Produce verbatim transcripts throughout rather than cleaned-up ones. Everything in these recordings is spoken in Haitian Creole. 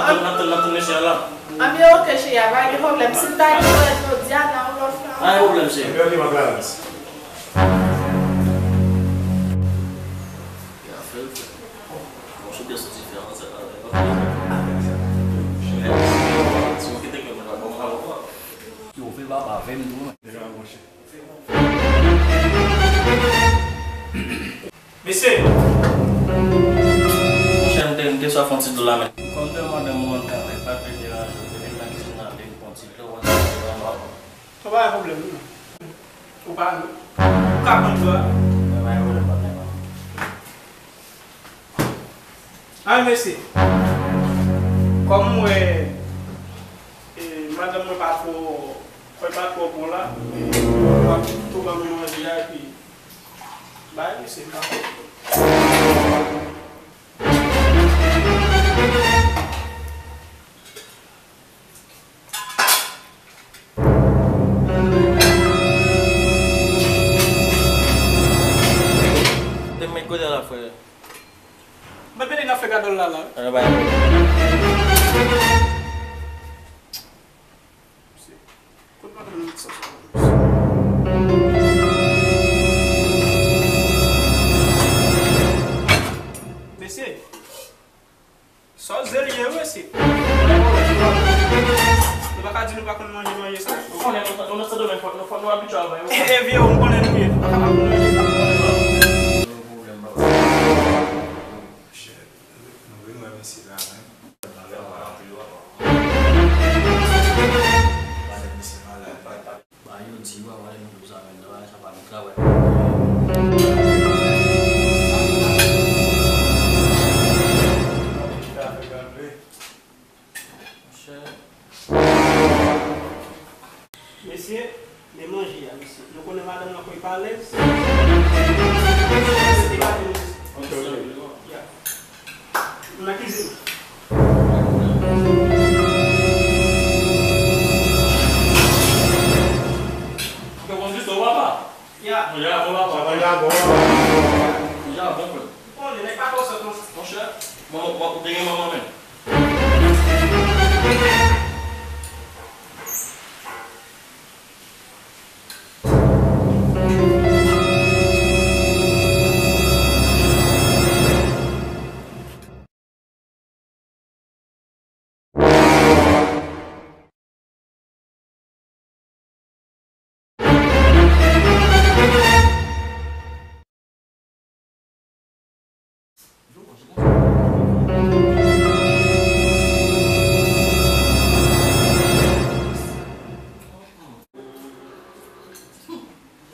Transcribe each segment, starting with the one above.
N ap tann, n ap tann mesye a la. Anben, oke, cheri, pa gen pwoblèm. Si n pa gen pwoblèm jodi a, nan yon lòt fwa. Pa gen pwoblèm, cheri. Anben, oke, ma Clarence. Yo, fè l, fè l. Bon, se byen soti fè ansanm avè l. Yo, fè l, papa, fè m tou. Mesye! Monchè, m te, m te swa fè yon ti dlo la, men. Kòm demann mwen travay, pa t vle deranje w, te vin nan kizin nan, te vin fè yon ti dlo, w ap fè yon dlo. Sa pa gen pwoblèm, non. Ou pa, ou ka pran dlo a. Mwen, mwen, mwen, mwen, mwen. Ay, mesye. Kòm mwen, e, madanm mwen pa twò, kò l pa twò bon la, e, w ap tou ban mwen manje a, epi bay, mesye, m pa konn. Te met kote la, frè? Mwen mete nan fè gadòl la, la. Ann bay. Kote madanm nan met sa sou mwen? Mesye. Sa w zele ye, mesye. Nou pa ka di nou pa konn manje, manje sa. Ou konnen nou, nou nan Sendomeng, fòk nou, fòk nou abitye avè yo. E, e vye, ou konnen nou ye, nou pa ka pa konn manje sa. Shit, nou vin wè mesye la menm. Ba yo di yo, avan lè nou di w sa menm, nan bagay sa pa gen travay. Monchè. Mesye, men manje a, mesye. Nou konnen madanm nan kò'y pa alèz. Ok, ok. Ya. M nan kizin. Ou te konn di sa, papa? Ya. Manje a bon, papa. Manje a bon, papa. Manje a bon, frè. Ou konnen, nèg pa twò sòt konsa. Monchè, manman, ou te gen manman menm.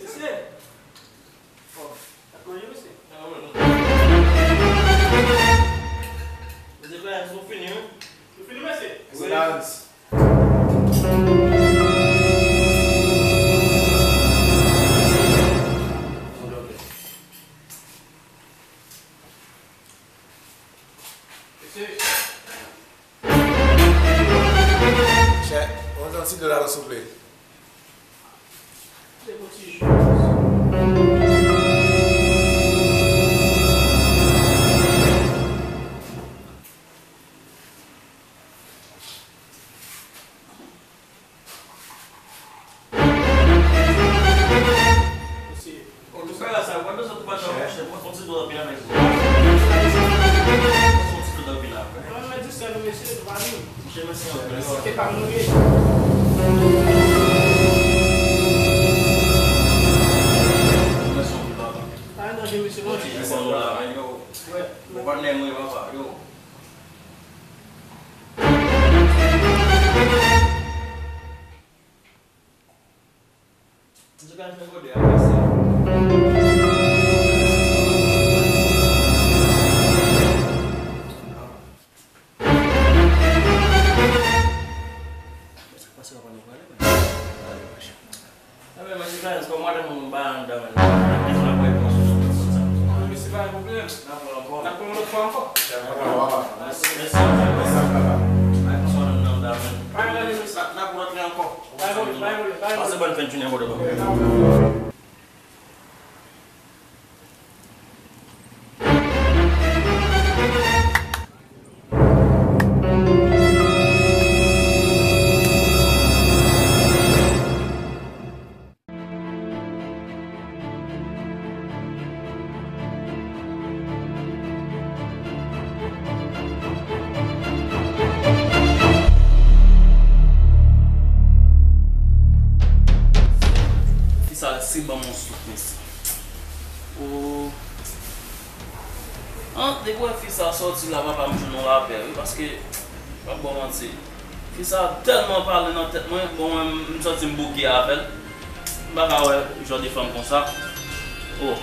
Mesye! Oh, ap manje, mesye? Mesye Clarence, nou fini, wi. Nou fini, mesye? Wi. Clarence. Mesye. Chè, yon ti dlo la, souple. Se pou ti jou. Mesye. Ou ka la sa, ou pa bezwen tou pase yon chèf, mwen fon ti dlo anpil avèk ou. Fon ti dlo anpil avèk ou. Mwen mèt di sèl ou mesye, nou pa vin. Mesye, mèsi anpil. Se pa moun ye. Mèsi anpil, papa. Pa gen danje, mesye, mwen di. Mwen konn ou la, men yo. Wè. Bon patnè mwen, papa, yo. Antouka, nou fè gode a pase. Sa k pase, papa, nou prale, men. Enben, mesye Clarence, kòm madanm mwen pa anndan, men, nan kizin la, pou l pran sou sou sa. Mesye, pa gen pwoblèm. N ap pran ankò. N ap pran lòt fwa ankò. Mèsi, mèsi, mèsi. Ay, konsa, madanm nan anndan, men. Pa gen pwoblèm, mesye. N ap pran lòt ankò. Pase bòn fen jounen bò de papa. Depi w wè fi sa sòti la, papa, m jwenn yon lapè, wi, paske, m p ap ba w manti. Fi sa tèlman pale nan tèt mwen, bon, mwen, m santi m bouke avè l. M pa ka wè jan de fanm konsa. Oh,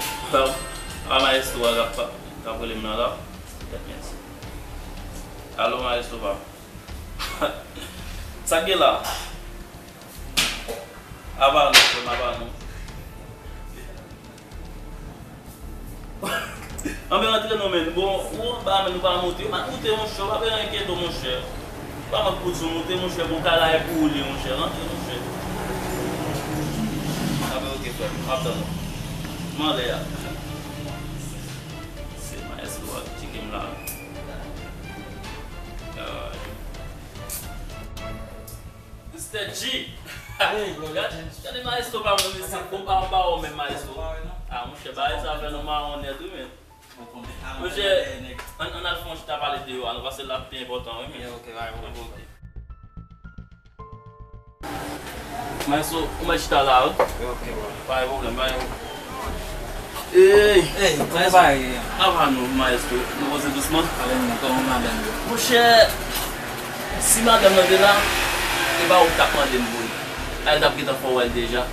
a maestro a k ap, k ap rele m nan la. Tèt mèsi. Alo, maestro pa. Sa k gen la? Apa nou, frè m, apa nou. Anben, antre non, men. Bon, ou anba, men ou pa monte. Ou pa monte, monchè. Ou pa bezwen enkyete w, monchè. Ou pa mank pou di w monte, monchè. Bon, kay la e pou ou li, monchè. Rantre, monchè. Anben, oke, frè m. M ap tann ou. M anlè a. Se maestro a ki tcheke m la. Ah. Mister G. Hey, bro. Gad, gade maestro pa mwen, mesye. Bon, pa, pa, ou menm, maestro. Ah, monchè, bagay sa fè nou mawon nèt, wi, men. Monchè, ann, ann al fè yon chita pale de yo a, nou, paske l ap pi enpòtan, wi, men. Yeah, ok, bye, bro. Ok. Maestro, ou mèt chita la, wi. Ok, bro. Pa gen pwoblèm, pa gen pwoblèm. Ey! Ey, kòman bagay ye? Apa nou, maestro? Nou poze dousman? Pale m non, kòman madanm yo? Monchè, si madanm nan te la, e pa ou k t ap mande m pou li. Al t ap gentan fè w wè l deja.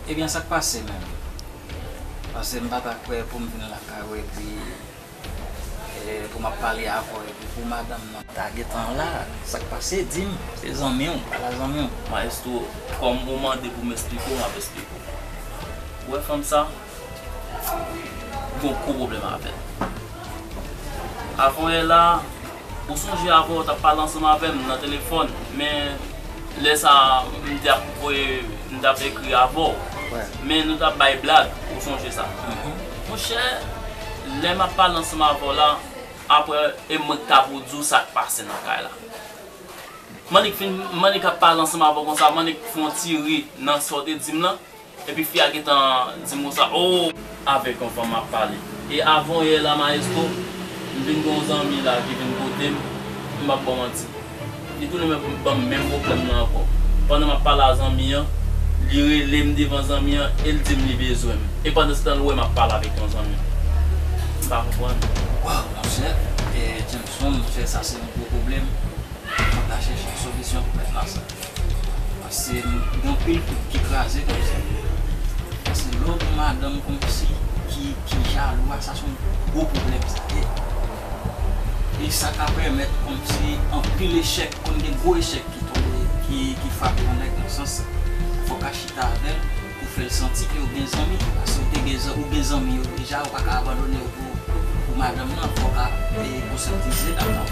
Ebyen, sa k pase menm? Paske m pa ta kwè pou m vin lakay ou epi E, pou m ap pale avè w, epi pou madanm nan ta gentan la, sa k pase, di m, se zanmi w, pale a zanmi w. Maestro, kòm ou mande pou m esplike w, m ap esplike w. Ou wè fanm sa, gen yon gwo pwoblèm avè l. Avan yè la, ou sonje avan w t ap pale ansanm avè m nan telefòn, men lè sa a, m te ap voye, m t ap ekri avè w. Wi. Men nou t ap bay blag, ou sonje sa? Mhm. Monchè, lè m ap pale ansanm avè w la, apre, e mwen k ta pou di w sa k pase nan kay la. M annik fin, m annik ap pale ansanm avè w konsa, m annik fè yon ti ri nan sa w te di m lan. Epi fi a gentan di m konsa, o, avèk yon fanm m ap pale. E avan yè la, maestro, m vin gen yon zanmi la ki vin kote m, m p ap ba w manti. Li tounen men ban m menm pwoblèm nan ankò. Pandan m ap pale a zanmi an, li rele m devan zanmi an e l di m li bezwen m. E pandansetan l wè m ap pale avèk yon zanmi. M pa konprann. Waw, monchè, e, Jameson, monchè, sa se yon gwo pwoblèm. Mwen ta chèche yon solisyon pou mèt la sa. Paske m gen anpil koup ki kraze kòmsi. Paske lè w gen madanm kòmsi ki, ki jalou a, sa se yon gwo pwoblèm sa ye. E sa ka pèmèt kòmsi anpil echèk, konn gen gwo echèk ki tonbe, ki, ki frape yon nèg nan sans sa. Fò w ka chita avè l pou fè l santi ke w gen zanmi. Paske w te gen zan-, ou gen zanmi yo deja, ou pa ka abandone yo pou, pou madanm nan, fò w ka, e, konsyantize dam nan.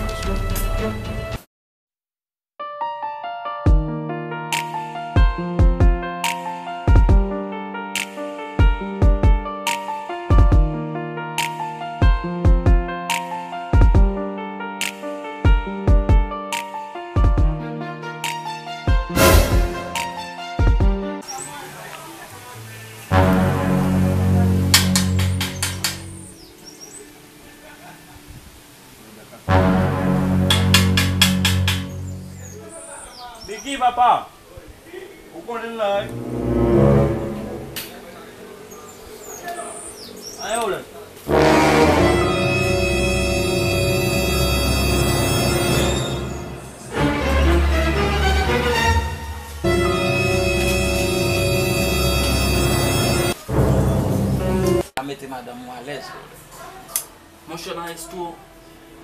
Biggie, papa! Ou konnen l la, wi. Anyen ou la? A mete madanm ou alèz. Monchè maestro,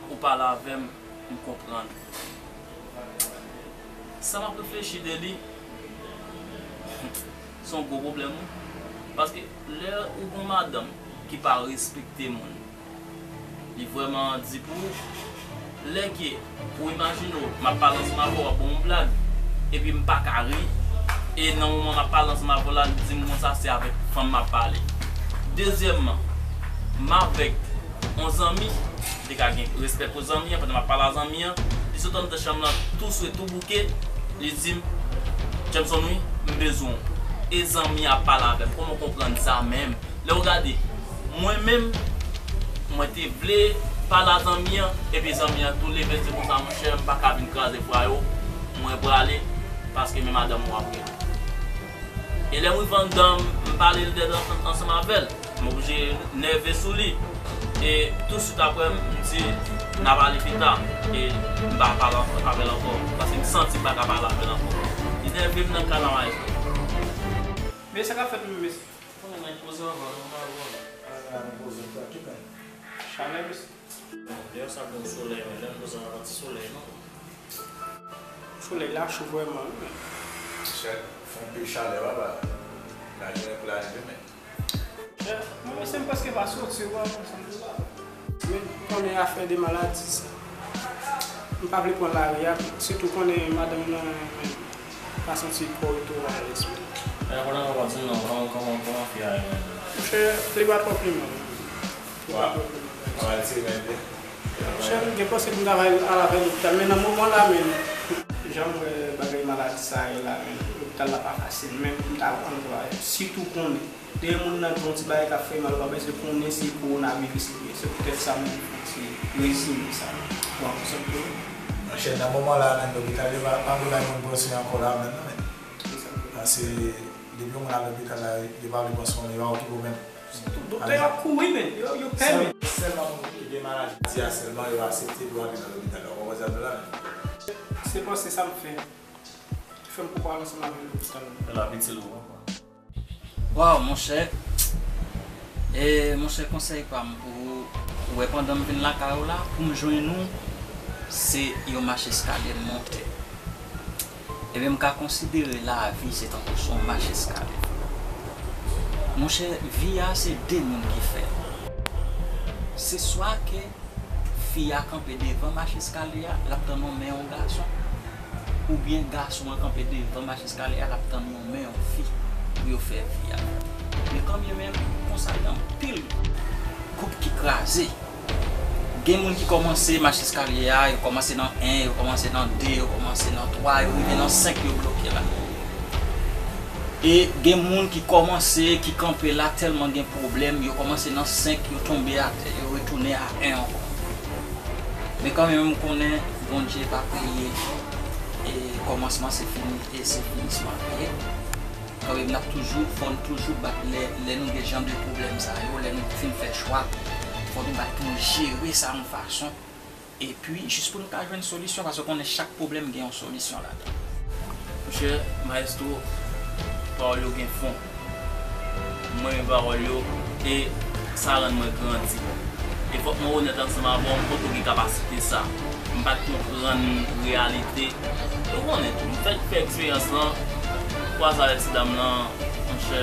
ou pale avè m, m konprann. Sa m ap reflechi de li, se yon gwo pwoblèm, wi. Paske lè ou gen yon madanm ki pa respekte moun, li vrèman di pou ou, lè ke ou imajine w, m ap pale ansanm avè w, w ap ban m yon blag, epi m pa ka ri, e nan moman m ap pale ansanm avè w la, li di m konsa se avèk fanm m ap pale. Dezyèmman, m avèk yon zanmi, li te ka gen respè pou zanmi an, pandan m ap pale a zanmi an, li sot anndan chanm lan tou swe, tou bouke, li di m, Jameson, wi, m bezwen w. E zanmi an ap pale avè m, kòman w konprann sa menm? Lè w gade, mwen menm, mwen te vle pale a zanmi an, epi zanmi an tou leve, di konsa, monchè, m pa ka vin kraze fwaye w, mwen prale, paske men madanm ou ap rele. E lè m rive anndan, m pale l dèt an-, ansanm avè l. M oblije nève sou li. E touswit apre, m di, "N a pale pita." E m pa pale ankò avè l ankò, paske m santi m pa ka pale avè l ankò. Li nève m nan kay la, maestro. Men sa k ap fèt menm, mesye? Konnen nèg poze ankò, nou pa bon. Ah, nou poze ankò, ki pèn? Chalè, mesye. Deyò sa gon solèy, men lè m poze ankò, ti solèy, non? Solèy la cho vrèman, wi, men. Chè, fè yon pil chalè, papa. Lajounen pou larive, men. Chè, mwen, mesye, m prèske pa soti, ou pa konn sa m di la. Men, konnen afè de maladi sa. M pa vle pran lari a, sitou konnen madanm nan, men, pa santi kò l twò alèz, men. E, konnen w ap di m non, kòman, kòman, kòman fi a ye, men? Monchè, li pa twò pi mal. Li pa twò pi mal. Wa, wa, ti men. Chè, m gen panse pou m ta al avè l lopital, men nan moman la, men, jan m wè bagay maladi sa ye la, men, lopital la pa fasil, men pou m ta al ann vwaye, sitou konnen, depi moun nan gen yon ti bagay k ap fè mal, ou pa bezwen konnen se kowonaviris li ye, se poutèt sa m di rezime sa, w ap konprann? Monchè, nan moman la, menm lopital yo pa, pa vle bay moun pran swen ankò la, menm non, men. Paske, depi yon moun al lopital la, yo pa vle pran swen, yo pa okipe w menm. Sitou doktè yo ap kouri, men. Yo, yo pè, men. Sèl-, sèlman moun ki gen maladi a, sèlman yo aksepte pou antre nan lopital la. Ou konprann sa m di la, men? Se panse sa m fè. Ki fè m poko al ansanm avè l lopital la. L ap itil ou ankò. Waw, monchè. E, monchè, konsèy pa m pou ou, ou wè, pandan m vin lakay ou la, pou m jwenn ou, se yon mach eskalye m monte. Ebyen, m ka konsidere lavi se tankou se yon mach eskalye. Monchè, vi a se de moun ki fè l. Se swa ke fi a kanpe devan mach eskalye a, l ap tann yon men yon gason. Oubyen gason an kanpe devan mach eskalye a, l ap tann yon men yon fi pou yo fè vi a. Men kanmenm, konsa gen anpil koup ki kraze. Gen moun ki kòmanse mach eskalye a, yo kòmanse nan en, yo kòmanse nan de, yo kòmanse nan twa, yo rive nan senk, yo bloke la. E gen moun ki kòmanse, ki kanpe la, tèlman gen pwoblèm, yo kòmanse nan senk, yo tonbe atè, yo retounen a en ankò. Men kanmenm, m konnen Bondye pa peye, e kòmansman se fini, e se finisman li ye. Kanmenm, n ap toujou, fò n toujou bat lè, lè nou gen jan de pwoblèm sa yo, lè nou fin fè chwa, fò nou bat pou nou jere sa yon fason. Epi, jis pou nou ka jwenn solisyon, paske w konnen chak pwoblèm gen yon solisyon ladan. Monchè, maestro, pawòl yo gen fon. Mwen renmen pawòl yo, e sa rann mwen grandi. E fòk mwen onèt ansanm avè w, m potko gen kapasite sa. M pa t konprann reyalite. Ou konnen tou, m fèk fè eksperyans lan, kwaze avèk ti dam lan, monchè,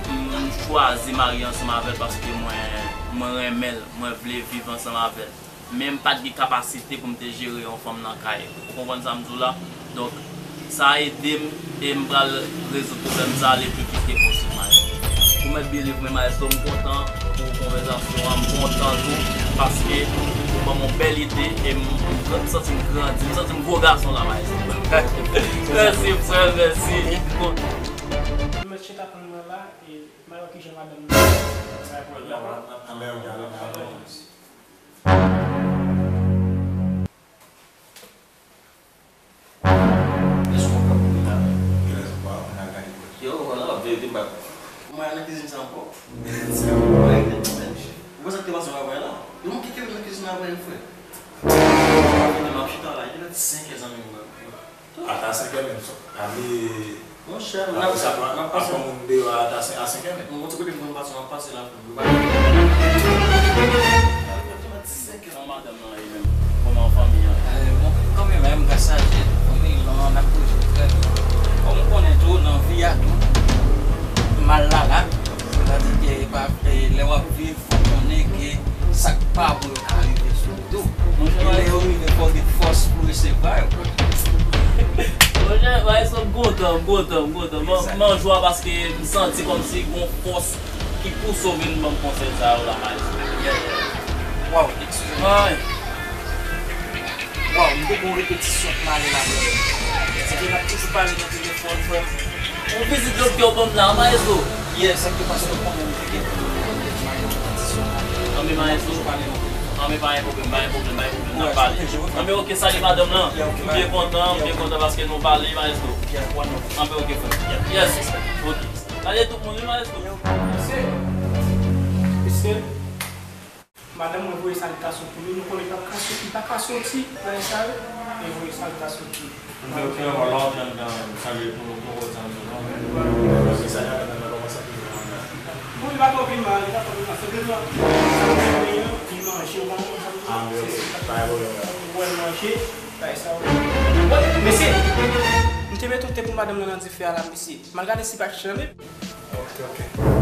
m, m chwazi marye ansanm avè l paske mwen, mwen renmen l, mwen vle viv ansanm avè l. Men m pa t gen kapasite pou m te jere yon fanm nan kay. Ou konprann sa m di w la? Donk, sa ede m e m pral rezoud pwoblèm sa a le pli vit ke posib, maestro. Ou mèt byen li vre, maestro, m kontan pou konvèsasyon an, m kontan tou, paske ou ban m yon bèl ide e m, m santi m grandi, m santi m gwo gason la, maestro. Mèsi, frè, mèsi. Bon. Mèt chita pou mwen la, e m al wè kijan madanm nan. Èske w pran pou li la menm? Kilès ou pran, ou al gade pou li? Yo, wala, w ap veye debat. Ou mwen nan kizin sa ankò? Ou wè sa k te pase avè la? Yo, mwen kite nan kizin avè l, frè. M ap chita la, il est senkè, zanmi m. Ata senkè menm, pa bliye. Monchè, n ap, n ap pase. Apre sa, n ap pran moun deyò a, ata sen-, a senkè menm. Mwen, ti kote m konn pase, m ap pase la. Kòman madanm nan ye menm? Kòman fanmi an? Eh, bon, kanmenm, m ka salye fanmi lan, n ap toujou trè byen. Kòm ou konnen tou, nan vi a tou, mal la la. Sètadi ke pa, eh, lè w ap viv, fò w konnen ke sa k pa bon yo ka rive sou ou tou. Monchè, e lè yo rive, fò w gen fòs pou resevwa yo. Monchè, maestro, m kontan, m kontan, m kontan. M, m an jwa paske m santi kòmsi gon fòs ki pouse w vin ban m konsèy sa yo la, maestro. Waw, eskize m. Ay. Waw, m te gon repetisyon pou m ale la, frè m. Se ke n ap toujou pale nan telefòn, frè m. Yon vizit doktè w ban m la, maestro. Yes, sa k te pase, w konnen m te gen pou m ale nan repetisyon la. Anben, maestro. Anben, pa gen pwoblèm, pa gen pwoblèm, pa gen pwoblèm, n ap pale. Anben, oke, salye madanm lan. M byen kontan, m byen kontan paske nou pale, maestro. Anben, oke, frè. Yes, oke. Salye tout moun, wi, maestro. Mesye, mesye. Madanm mwen voye saltasyon pou li, nou konnen li p ap ka soti, li pa ka soti nan lè sa yo, li voye saltasyon pou li. Mwen te okipe ankò lòt anndan, sa vle pou nou poko di anyen non. Mwen se sa y ap tann nan kòmanse pou nou anndan. Bon, li pa twò pi mal, li pa twò pi mal. Senpleman, sa mwen te genyen, li manje, ou konprann sa m di? Ah, ok, ok. Pa gen pwoblèm la. Ou wè l manje, bagay sa yo. Bon, mesye, m te mete yon te pou madanm nan nan dife a la, mesye. M al gade si pa tchanbe. Ok, ok.